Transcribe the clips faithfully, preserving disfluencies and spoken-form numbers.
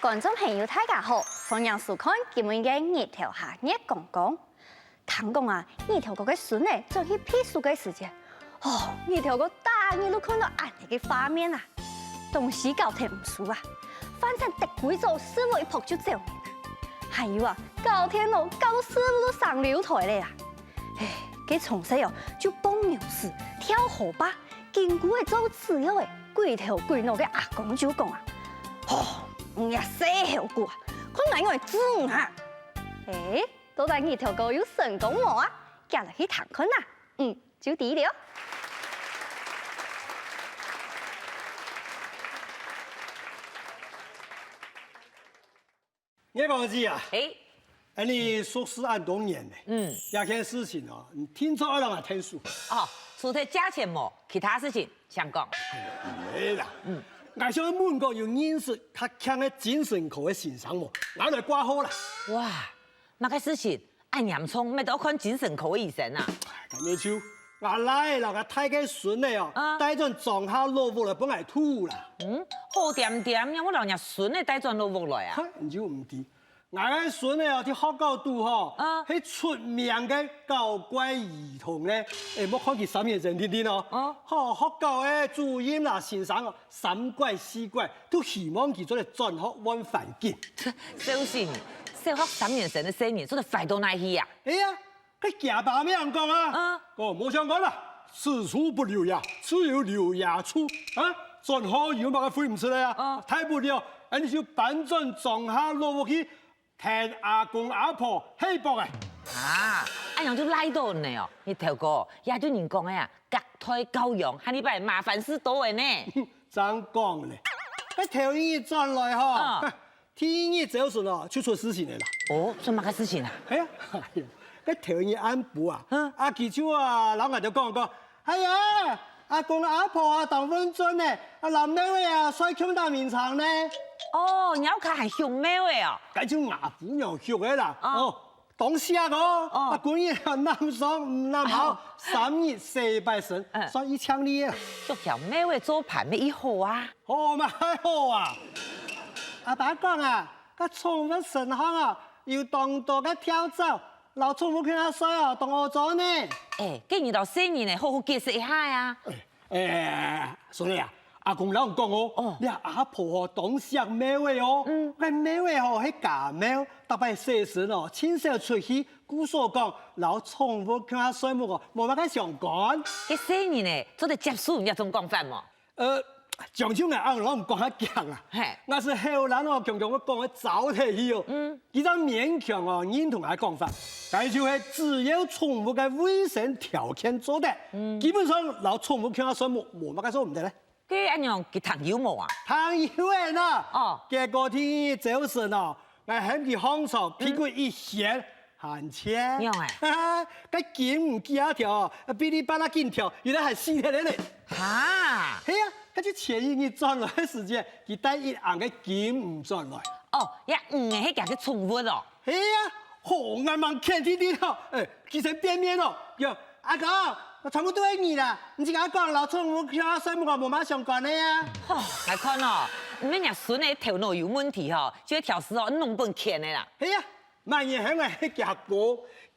觀眾朋友，大家好，歡迎收看今晡日个日頭下月光光。聽講啊，日頭哥个孫仔轉去避暑个時節，哦，日頭哥逐日都看到恁樣个畫面啊！東西搞忒毋收啊，飯糝得歸桌，屎朏一仆就走人啊！還有啊，搞電腦搞到屎朏都生瘤苔了啊！唉，該從細哦，就放牛屎、跳河壩、緊箍仔做紙鷂仔，鬼頭鬼腦个阿公就講啊：「吼，你這細猴牯啊，看𠊎仰仔治你啊！」欸，到底日頭哥有成功無啊？遽來去聽看啊！嗯，就知了。月光姊啊，嘿，哎，你熟事恁多年了，嗯，這件事情哦，你定著愛摎𠊎𢯭手。哦，除忒借錢無，其他事情請講。毋係啦，嗯，𠊎想問講有認識較慶个精神科个先生無？𠊎來掛號啦。哇，麼个事情？ 恁嚴重，乜都愛看精神科个醫生啊？該就𠊎倈仔摎𠊎大个孫仔哦，啊，帶轉莊下老屋來分𠊎渡啦。嗯，好恬恬，仰會摎若孫仔帶轉老屋來啊？哈，你就毋知，𠊎个孫仔哦，在學校肚吼，啊，係出名个搞怪兒童呢。欸，莫看佢三年生定定哦，啊，吼，學校个主任啦、先生哦， 三拐四拐，都希望佢做得轉學換環境。笑死你！小學三年生个細人做得壞到哪去啊？哎呀，該厥爸乜恁講啊，嗯，講無相干啦，此處不留爺，自有留爺處啊！轉學有麼个費毋出來啊？嗯，大不了，恁樣就搬轉莊下老屋去， 跈阿公阿婆係薄仔。啊，恁樣就賴著你哦！日頭哥，這對人講个啊，隔代教養，下二擺麻煩事多仔呢。正講呢，該頭一日轉來吼，嗯，第二日朝晨哦，就出事情了啦。哦，出麼个事情啊？哎呀，哎呀，該頭一日暗晡啊，嗯，阿基就啊，摎𠊎兜講講， 哎呀，阿公阿婆啊，當穩陣呢，啊，摎貓仔啊，睡共下眠床呢。哦，若屋下還畜貓仔哦？該就吾餔娘畜个啦。哦，哦，當惜哦。哦，啊，歸日啊，攬床毋攬好，哦，三日洗一擺身，嗯，算一千里啊。畜條貓仔做伴乜異好啊？好嘛，還好啊。阿爸講啊，該寵物身項啊，有當多个跳蚤， 摎寵物共下睡哦，當屙糟呢。欸，該你摎細人仔好好解釋一下啊。欸，孫仔啊，阿公摎你講哦，哦，這阿婆吼當惜貓仔哦，嗯，該貓仔吼係家貓，逐擺洗身哦，盡少出去，故所講摎寵物共下睡目哦，無麼个相干。該細人仔做得接受你這種講法無？ 呃，將就𠊎恁樣摎你講較遽啊。嘿。𠊎係後來哦，強強會講个燥忒去哦。嗯。佢正勉強哦認同𠊎講法，該就係只要寵物个衛生條件做得，嗯，基本上摎寵物共下睡目無麼个做毋得咧。該恁樣佢聽有無啊？聽有仔呢。哦。結果第二朝晨哦，𠊎喊佢䟘床，被骨一掀， 還靚。仰仔？該金魚幾下條，嗶哩吧啦緊跳，原來還死忒咧咧。哈？係啊，該就前一日轉來个時節，佢帶一罌个金魚轉來。哦，這魚仔係厥个寵物哦。係啊，好，𠊎吂譴定定哦，欸，佢先變面哦，講：「阿公，全部都係你啦，你自家講摎寵物共下睡目無麼相干个啊。」吼，𠊎看哦，毋係若孫仔頭腦有問題吼，就係挑事哦，弄分譴个啦。係啊， 麼人喊𠊎係厥哥，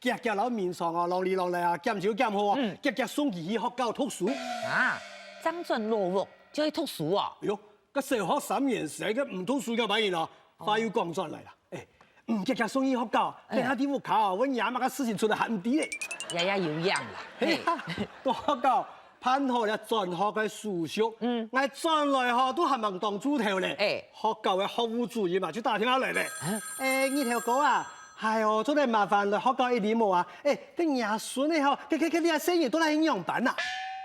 遽遽摎眠床啊，摎哩摎唻啊，撿就撿好啊，嗯，遽遽送佢去學校讀書。啊，正轉老屋就去讀書啊？哎喲，該小學三年生个毋讀書仰般形啊？哦。話又講轉來啦，欸，毋遽遽送去學校，哎，等下在屋下啊，會惹麼个事情出來還毋知咧。也也有影啦，嘿，嘿。到學校 辦好了轉學个手續，嗯，𠊎轉來吼，都還吂當晝頭咧。欸。學校个學務主任嘛，就打電話來咧。啊？欸，日頭哥啊，哎喲，做得麻煩來學校一哩無啊？欸，該若孫仔吼，該該該這細人到底係仰般啊？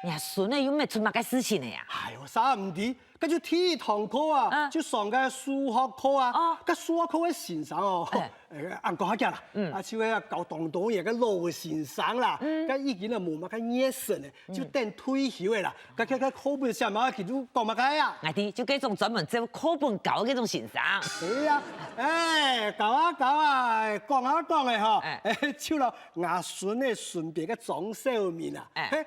若孫仔又乜出麼个事情了呀？哎喲，啥毋知，該就第一堂課啊，嗯，就上个數學課啊，哦，該數學課个先生哦，欸， 欸，恁講下遽啦，嗯，啊，就係教當多年个老个先生啦，嗯，該已經啊無麼个熱忱咧，就等退休个啦，該該該課本寫麼个佢就講麼个啊？𠊎知，就該種專門照課本教个該種先生。係啊，欸，教啊教啊，講啊講个吼，欸，欸，就摎吾孫仔身邊个莊小明啊，欸，嘿，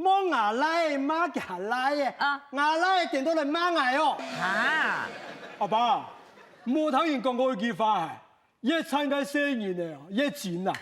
莫𠊎倈仔罵厥倈仔，啊。𠊎倈仔顛倒來罵𠊎哦。哈？阿爸，無聽人講過一句話係，越慘个細人仔哦，越精啊。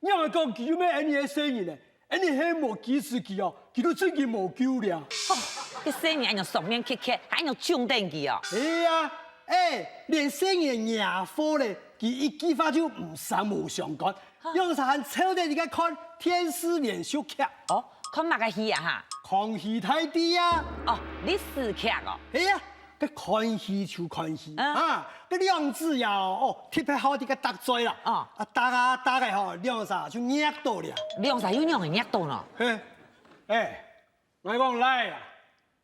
仰會講佢又毋係恩俚个細人仔？恩俚係無支持佢哦，佢都真經無救了。哦，該細人恁樣雙面刻刻，還恁樣縱等佢哦。係啊，哎，連細人仔惹禍咧，佢一句話就毋聲無相干， 仰儕還湊等在該看電視連續劇？哦，看麼个戲啊哈？康熙大帝啊！哦，歷史劇哦。係啊，該看戲就看戲，嗯。啊，該兩子爺哦，哦，特別好在該答嘴啦。哦。啊，答啊答个吼，兩儕就惹到了。兩儕又仰會惹到呢？嘿，哎， 𠊎講倈仔啊，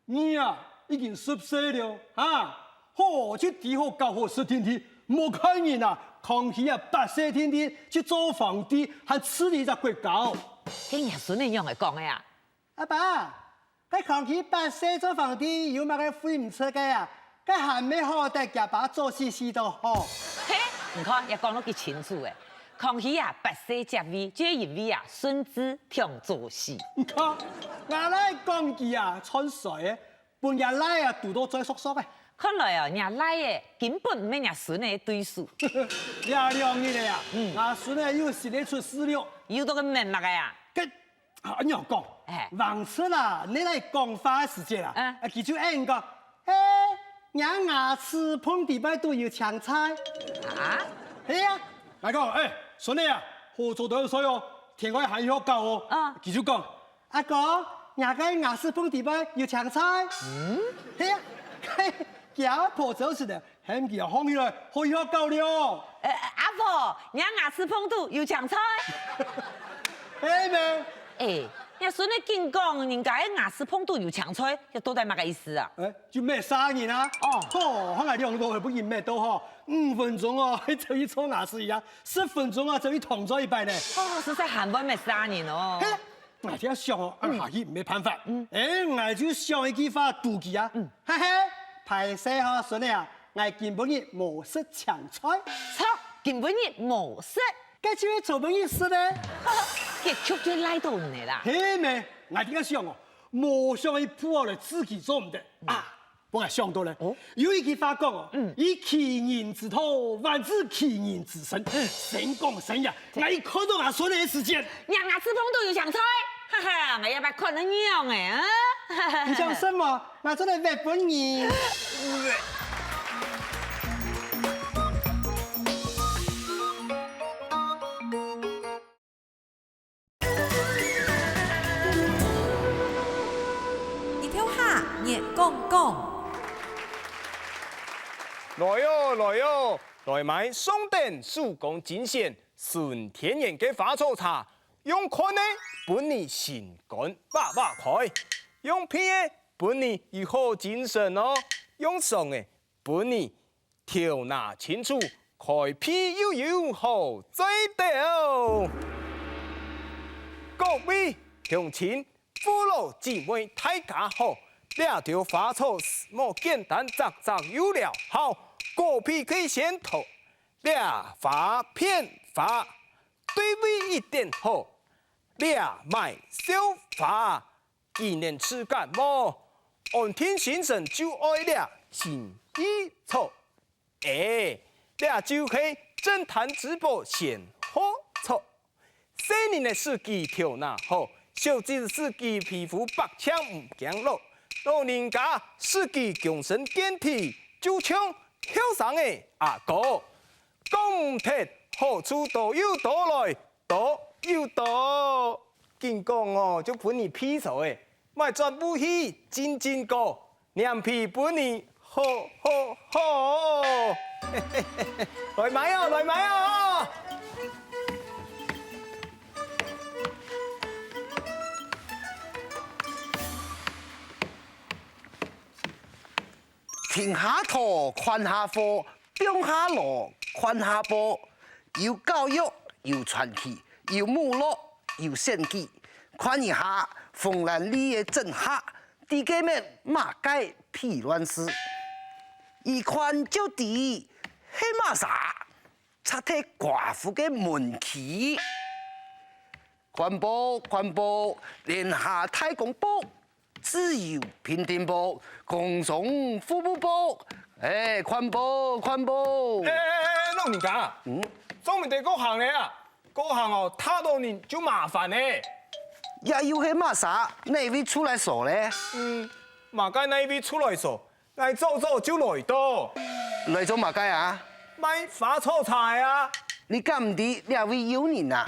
你啊已經十歲了，哈，好好去知好搞好食定定，莫看人啊，康熙啊八歲定定去做皇帝，還治理一隻國家哦。該若孫仔仰會講个啊？阿爸，該康熙八歲做皇帝有麼个會毋識个啊？ 該還吂好得厥爸早死死到好。嘿，你看，也講到幾清楚欸。康熙啊，八歲接位，就係因為啊，順治忒早死。你看，𠊎倈講佢啊，串衰欸，分厥倈仔堵到嘴縮縮欸。看來哦，若倈仔根本毋係若孫仔个對手。這兩日仔啊，嗯。𠊎孫仔又新个出世了。又到該面目个啊？該 啊，恁樣講，哎。橫直啊，你來講話个時節啊，嗯。啊，佢就恁講，哎，若牙齒縫底背都有青菜。啊？係啊，𠊎講，哎，孫仔啊，好早兜睡哦，天光還愛學校哦。嗯。佢就講，阿哥，若个牙齒縫底背有青菜。嗯？係啊，佢阿婆走時呢， 喊佢䟘起來，好學校了。呃，阿婆，若牙齒縫肚有青菜。係咩？哎，若孫仔緊講人家个牙齒縫肚有青菜，這到底麼个意思啊？哎，就搣煞人啊！哦。吼，𠊎兩老係分人搣到吼，五分鐘哦，就去搓牙齒一樣，十分鐘啊，就去動作一擺呢。哦，實在還會搣煞人哦。嘿， 𠊎就想哦，恁下去毋係辦法。哎，𠊎就想一句話堵佢啊。嘿嘿，歹勢吼，孫仔啊，𠊎今晡日無食青菜。著，今晡日無食。該就係昨晡日食个。結局就賴到你啦。係咩？𠊎這下想哦，無想一步哦來自己做毋得啊。 分𠊎想到咧，哦。有一句話講哦，嗯。以其人之道，還治其人之身。嗯。先講先贏，𠊎一看到吾孫仔个時節，若牙齒縫肚有青菜，哈哈，𠊎也毋知看得仰仔啊。你想什麼？𠊎做得搣分你。日頭下，月光光。來哦，來哦，來買上等手工精選，純天然个花草茶，用看个，分你心肝哇哇開；用鼻个，分你有好精神哦；用嚐个，分你 頭那清楚，開脾又有好嘴斗。各位鄉親、父老姊妹，大家好！這兜花草無簡單，摘摘有療效，果皮可以先討。這花片花，對胃一等好。這麥笑花， 佢能治感冒，安定心神就愛這辛夷草。欸，這就係鎮壇之寶仙鶴草。細人仔使佢頭那好，小子使佢皮膚白淨毋驚老，老人家使佢強身健體，就像後生个阿哥。講毋忒，好處多又多來， 多又多。緊講哦，就分你鼻著欸，莫轉屋去，靜靜過，黏皮分你好好好。來買哦，來買哦！ 停下拖，看下貨，放下籮，看下寶。有教育，有傳奇，有網路，有選舉。看一下，紅藍綠个鎮下，知該乜麼个屁卵事？一看就知，係麼儕？拆忒寡婦个門旗。環保，環保，聯合大公報，自由平等報，工商服務報，哎，環保，環保。哎哎哎哎，老人家，嗯，做毋得過行个啊！過行哦，踏到人就麻煩呢。也又係麼儕，哪位出來說咧？嗯，麼个哪位出來說？ 𠊎早早就來到。來做麼个啊？賣花草茶个啊。你敢毋知這位有人啊？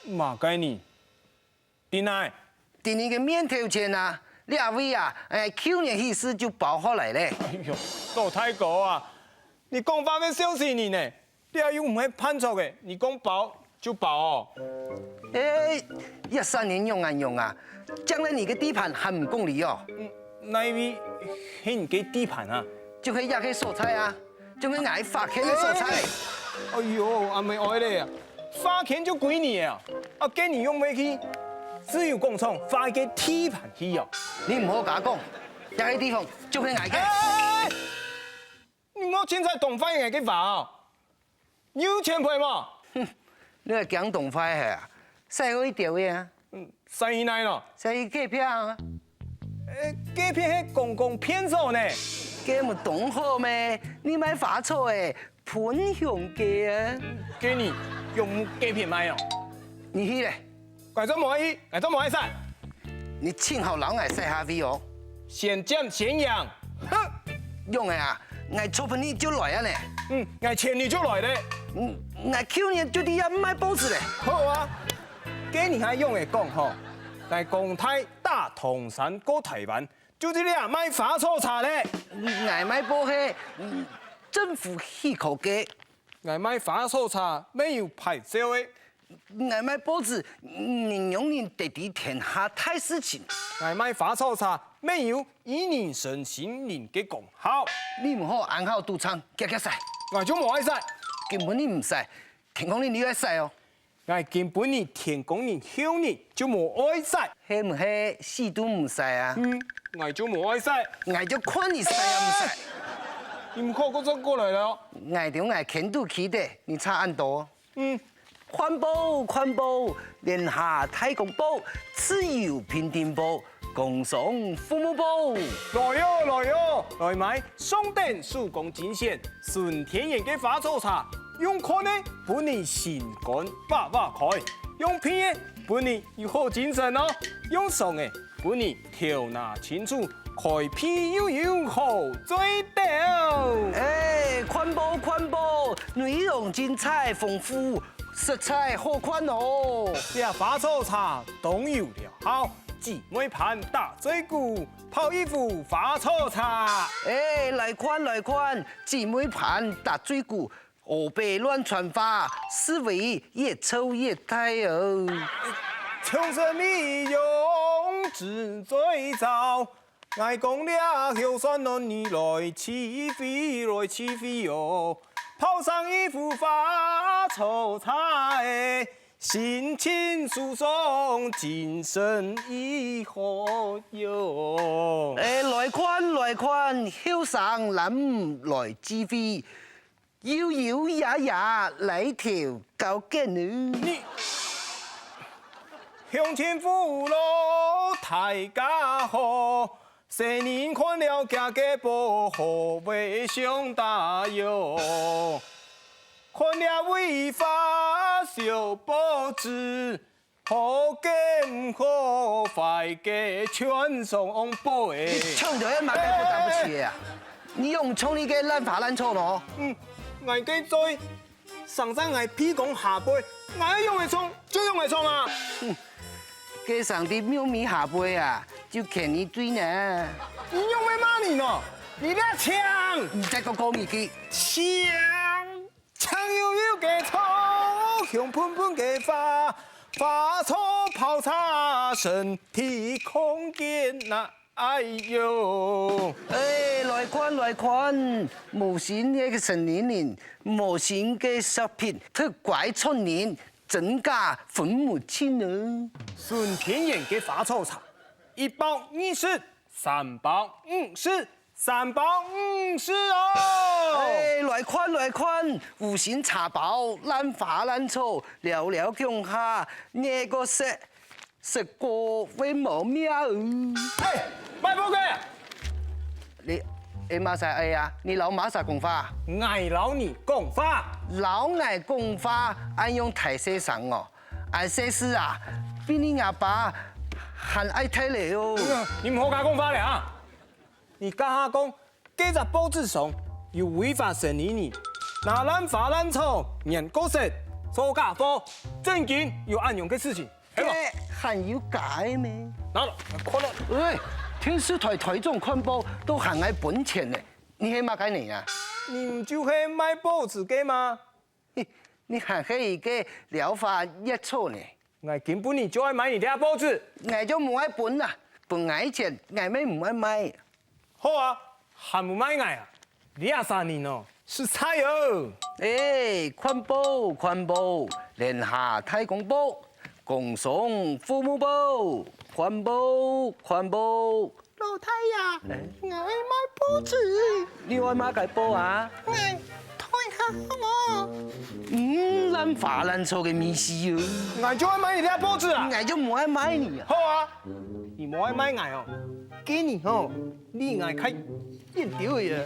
麼个人？在哪？在你个面頭前啊，這位啊，哎，舊年起勢就包好來咧。哎喲，老大哥啊，你講話愛小心呢！ 這又毋係辦桌个，你講包就包哦。哎，這儕人仰恁樣啊，佔了你个地盤還毋講理哦？嗯，哪位係你个地盤啊？就係這个所在啊，就係𠊎花田个所在。哎喲，恁無愛咧啊！花田就歸你个啊！啊，該你仰會去自由廣場劃一个地盤去哦？你毋好同𠊎講，這个地方就係𠊎个。哎哎哎哎！ 你莫凊彩動壞𠊎个花哦！你有錢賠無？你係驚動壞係啊？使好一條个啊？嗯，使去哪咯？使去隔壁啊？欸，隔壁係公共便所呢。該毋當好咩？你賣花草个，分享个啊。該你仰無隔壁賣哦？你去咧？ 𠊎做無愛去，𠊎做無愛使。你盡好摎𠊎使下位哦。先佔先贏，哼！仰仔啊，𠊎昨晡日就來啊呢。嗯，𠊎前日就來咧。嗯，𠊎舊年就在這賣報紙咧。好啊，該你還仰仔講吼？𠊎公大打唐山過臺灣，就在這賣花草茶咧。𠊎賣報係，嗯，政府許可个。𠊎賣花草茶，乜有牌照个。 𠊎賣報紙，人仰人得知天下大事情。𠊎賣花草茶，乜有醫人身心靈个功效。你毋好恁好賭場，遽遽使。𠊎就無愛使。今晡日毋使，天光日你愛使哦。𠊎今晡日、天光日、後日就無愛使。係毋係死都毋使啊？嗯，𠊎就無愛使。𠊎就看你使也毋使。你毋好過轉過來了哦。𠊎對𠊎牽肚胥个，你差恁多。 嗯，環保，環保，聯合大公報，自由平等報，工商服務報。來喲，來喲，來買上等手工精選，純天然个花草茶，用看个，分你心肝哇哇開；用鼻个，分你有好精神哦；用嚐个，分你 頭那清楚，開脾又有好嘴斗。欸，環保環保，內容精彩豐富，實在好看哦！這花草茶當有療效，姊妹盤打嘴鼓，泡一壺花草茶。欸，來看來看，姊妹盤打嘴鼓， 烏白亂傳話，是非越臭越大哦。從生命用之最早，𠊎講了後生人你來起飛，來起飛喲。泡上一壺花草茶欸，心情舒爽，精神已好喲。欸，來看來看，後生男女來起飛， 悠悠雅雅來條高跟呢。你鄉親父老大家好，細人看了厥个報，好會想大喲。看了位花小報紙， 好个毋好，壞个全上網報欸。你唱到係麼个不打不起个啊？你用唱你个爛花爛草咯？嗯，𠊎个嘴，上山𠊎鼻公下背，𠊎愛用个唱就用个唱啊！該上帝廟尾下背啊，就欠你嘴呢。你用个罵你喏？你這槍！你再過講一句，槍！ 青油油个草，香噴噴个花，花草泡茶，身體康健哪，哎喲！欸，來看來看，無心个成年人，無心个食品，忒乖出人，真假分毋清呢。純天然个花草茶，一包二十，三包五十，三包五十哦！哎，來看來看，烏心茶包，爛花爛草，了了共下，哪個食，食過會無命哦。哎，賣報个！你，哎，麼儕哎呀？你摎麼儕講話？𠊎摎你講話。摎𠊎講話，恁樣大細聲哦！恁細事啊，比你阿爸還愛大咧哦！你毋好加講話咧啊！ 你這下講，該隻報紙上有違法生理人，拿爛花爛草、拈角色、做假貨，正經有恁樣个事情，係無？該還有假个咩？拿來，看來。喂，電視台台長看報都還愛分錢呢，你係麼个人啊？你毋就係賣報紙个嗎？ 你還係一個了花葉草呢？𠊎今晡日就愛買你這報紙。𠊎就無愛分啊，分𠊎錢，𠊎乜無愛賣。好啊，還無賣𠊎啊？這儕人哦，實在哦！哎，看報，看報，聯合大公報，工商服務報，看報，看報。 老弟啊，𠊎愛買報紙。你愛麼个報啊？𠊎代客哦。嗯，爛花爛草个物事哦。𠊎就愛買你這報紙啊！𠊎就無愛賣你啊！好啊，你無愛賣𠊎哦，該你吼，離𠊎較遠兜仔啊！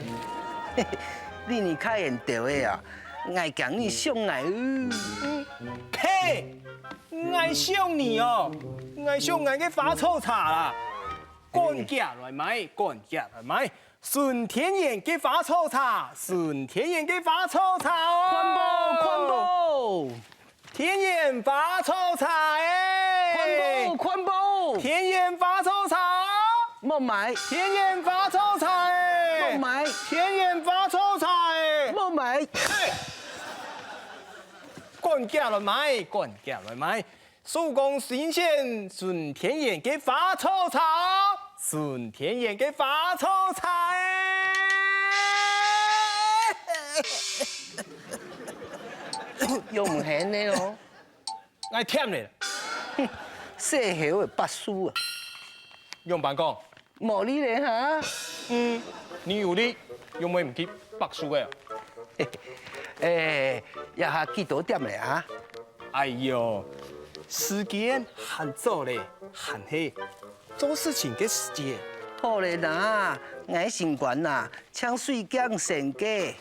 離你較遠兜仔啊！𠊎驚你想𠊎哦。嗯，呸！𠊎想你哦，𠊎想𠊎个花草茶啦！ 趕緊來買，趕緊來買，純天然个花草茶，純天然个花草茶哦！看報，看報！天然花草茶哎！看報，看報！天然花草茶哦！莫買！天然花草茶哎！莫買！天然花草茶哎！莫買！趕緊來買，趕緊來買！ 手工新鮮，純天然个花草茶，純天然个花草茶。用毋係呢哦。𠊎忝咧。細猴个白素啊。用板講。 無理咧哈。嗯，你有理，仰會毋記白素个啊？欸，這下幾多點咧啊？哎喲，時間還早咧，還係做事情个時節。好咧啦，𠊎心肝啊，像水驚生个，人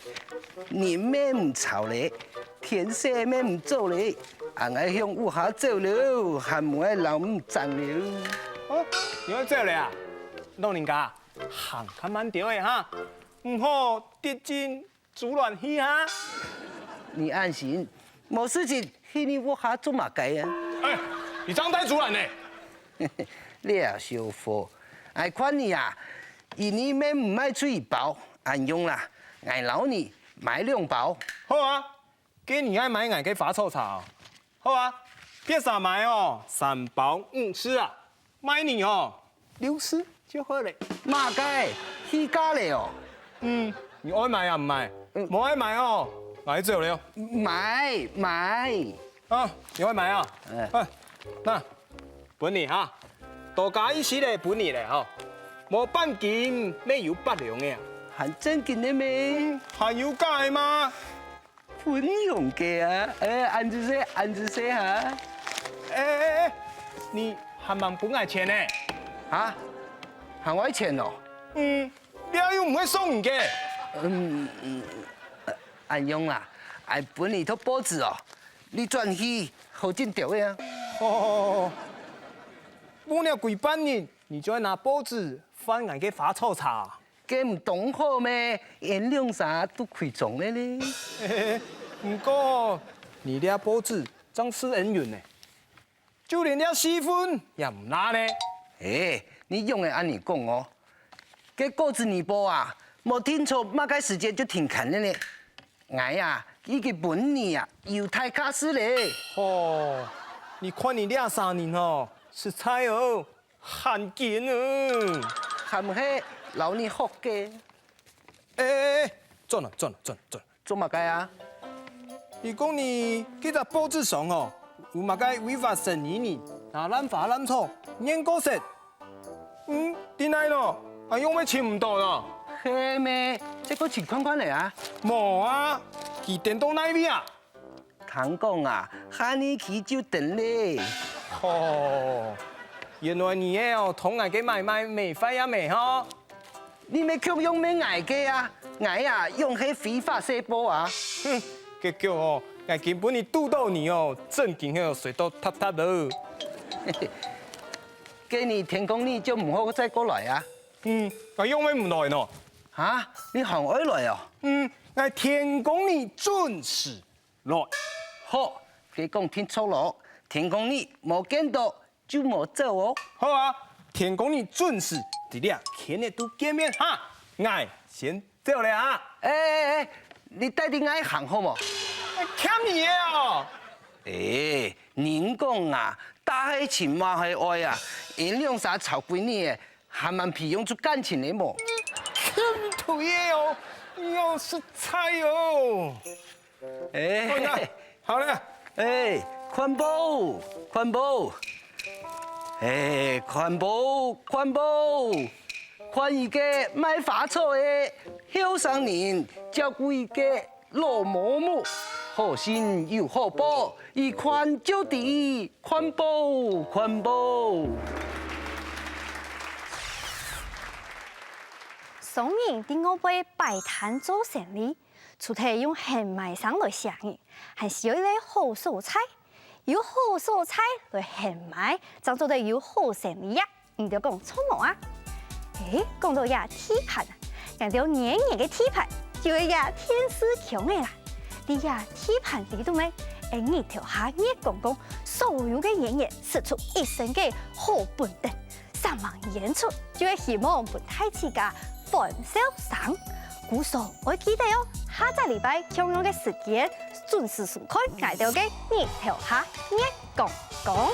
乜毋吵咧。 天色乜毋早咧，𠊎愛向屋下走了，還毋愛摎你爭了。哦，你愛走咧啊？老人家，行較慢兜仔哈，毋好跌進豬欄去哈。你安心，無事情去你屋下做麼个啊？欸，你正帶豬欄呢？這小伙，𠊎看你啊，一日乜毋賣出一包，恁樣啦，𠊎摎你買兩包。好啊， 該你愛買𠊎个花草茶哦。好啊，別儕買哦，三包五十啊，賣你哦，六十就好咧。麼个？起價咧哦？嗯，你愛買也毋買？嗯。無愛買哦，𠊎走了。買，買。啊，你愛買啊？欸。啊，那，分你哈，多加一息仔分你咧吼，無半斤乜有八兩个啊。還正經个咩？嗯，還有假个嗎？ 分你用个啊，欸，恁仔細，恁仔細哈。欸欸欸，你還吂分𠊎錢呢？哈？還𠊎錢哦？嗯，這又毋會送你个。嗯，嗯，呃，恁樣啦，𠊎分你套報紙哦，你轉去好進兜仔啊。好，好，好，好。無了幾半日，你就愛拿報紙換𠊎个花草茶。 該毋當好咩？𫣆兩儕都虧張个咧。毋過，你這報紙正係𫣆運呢，就連這四份也毋罅呢。欸，你仰會恁樣講哦？該果子泥包啊，無定著麼个時節就停刊了呢。𠊎啊，已經分你啊，有大價數咧。吼，你看你這儕人吼，實在哦， 還緊哦。還係摎你學个。欸欸欸，轉來，轉來，轉來，轉來。做麼个啊？你講你該隻報紙上哦，有麼个違法生理人，拿爛花爛草，拈角色。嗯，在哪呢？啊，仰會尋毋著呢？係咩？這个尋看看咧啊！無啊，佢顛到哪位啊？聽講啊，下二區就顛咧。吼，原來你个哦，同𠊎个買賣賣壞啊咩吼？你乜共樣賣𠊎个啊？𠊎啊，用係非法細胞啊！哼，結局哦，𠊎今晡日堵到你哦，正經係衰到塌塌了。該你天光日就毋好再過來啊！ 嗯，𠊎仰會毋來呢？哈？你還愛來哦？嗯，𠊎天光日準時來。好，該講定著囉，天光日無見到就莫走哦。好啊，天光日準時在這間仔肚見面哈。𠊎先走了啊。欸欸欸，你帶等𠊎行好無？欠你个哦！欸，人講啊，打係情罵係愛啊，𫣆兩儕吵歸日仔， 還吂培養出感情个無？欠推个哦，你好實在哦！欸，好啦，好啦。欸，看報，看報！欸，看報，看報！看一個賣花草个後生人，照顧一個 老嬤嬤，好心有好報，一看就知，看報，看報。商人在外背擺攤做生理，除忒用現賣聲來嚇人，還需要一個好所在。有好所在來現賣，正做得有好生理啊！ 你兜講著無啊？欸，講到這地盤啊，𠊎兜圓圓个地盤就係這電視牆仔啦。在這地盤裡肚呢，𫣆日頭下月光光，所有个圓圓使出一身个好本領，煞猛演出，就係希望分大自家歡笑聲。故所愛記得哦，下隻禮拜共樣个時間，準時收看𠊎兜个日頭下月光光。